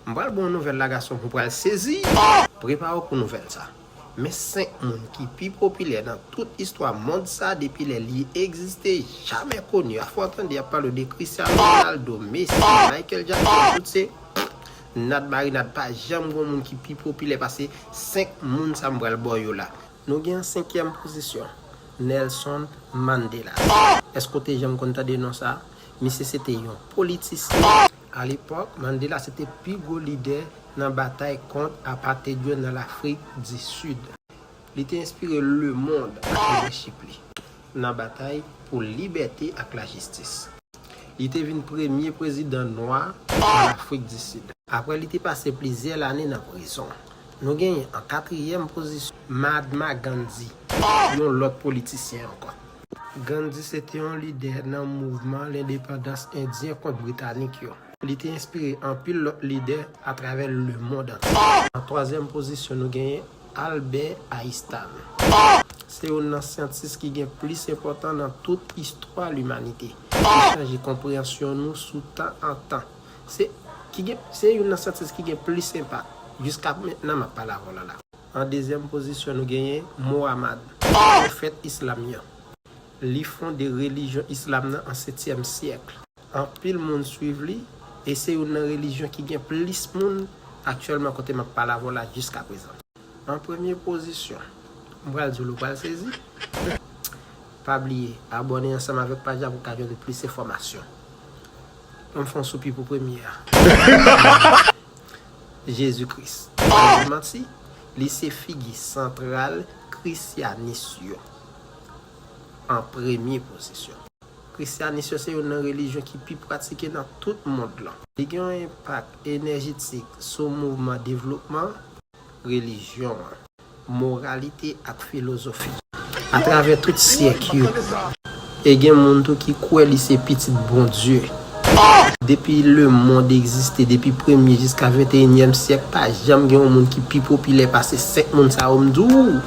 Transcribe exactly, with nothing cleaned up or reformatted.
M pral ba w nouvèl la, gason, ou pral sezi. Prepare w pou nouvèl sa. Men senk moun ki pi popilè nan tout istwa mond sa depi lè li egziste, jamè koni. Afè w tande y ap pale w de Cristiano Ronaldo, Messi, Michael Jackson, tout se nad marinad, pa janm gen moun ki pi popilè pase senk moun sa m pral ba w yo la. Nou gen an senkyèm pozisyon, Nelson Mandela. Èske w te janm konn tande non sa? Misye se te yon politisyen. Alepòk, Mandela se te pi gwo lidè nan batay kont apartheid yo nan Lafrik di Sid. Li te enspire lemonn ak lidèchip li nan batay pou libète ak lajistis. Li te vin premye prezidan nwa nan Lafrik di Sid. Apre li te pase plizyè lane nan prizon. Nou genyen an katriyèm pozisyon Mahatma Gandhi, yon lòt politisyen ankò. Gandhi se te yon lidè nan mouvman lendepandans endyen kont Britanik yo. Li te enspire anpil lòt lidè atravè lemonn antye. An twazyèm pozisyon, nou genyen Albert Einstein. Se youn nan syantis ki gen plis enpòtan nan tout istwa limanite. Li chanje konpreyansyon nou sou tan an tan. Se, ki gen, se youn nan syantis ki gen plis enpak. Jiska mentnan, m ap pale avè w la la. An dezyèm pozisyon, nou genyen Mohammad, pwofèt islam nan. Li fonde relijyon islam nan an setyèm syèk. Anpil moun swiv li, e se youn nan relijyon ki gen plis moun aktyèlman kote m ap pale avè w la jiska prezan. An premye pozisyon, m pral di w, ou pral sezi. Pa bliye, abòne ansanm avèk paj la pou w ka jwenn plis enfòmasyon. Ann fè yon soupi pou premye a. Jezi Kris. Pa di manti, li se figi santral krisyanis yo. An premye pozisyon. Krisyanis yo se youn nan relijyon ki pi pratike nan tout mond lan. Li gen yon enpak enèjetik sou mouvman devlopman relijyon an, moralite ak filozofi. Atravè tout syèk yo, e gen moun tou ki kwè li se pitit Bondye. Depi lemonn egziste, depi premye jiska venteyinyèm syèk, pa janm gen yon moun ki pi popilè pase senk moun sa yo m di w.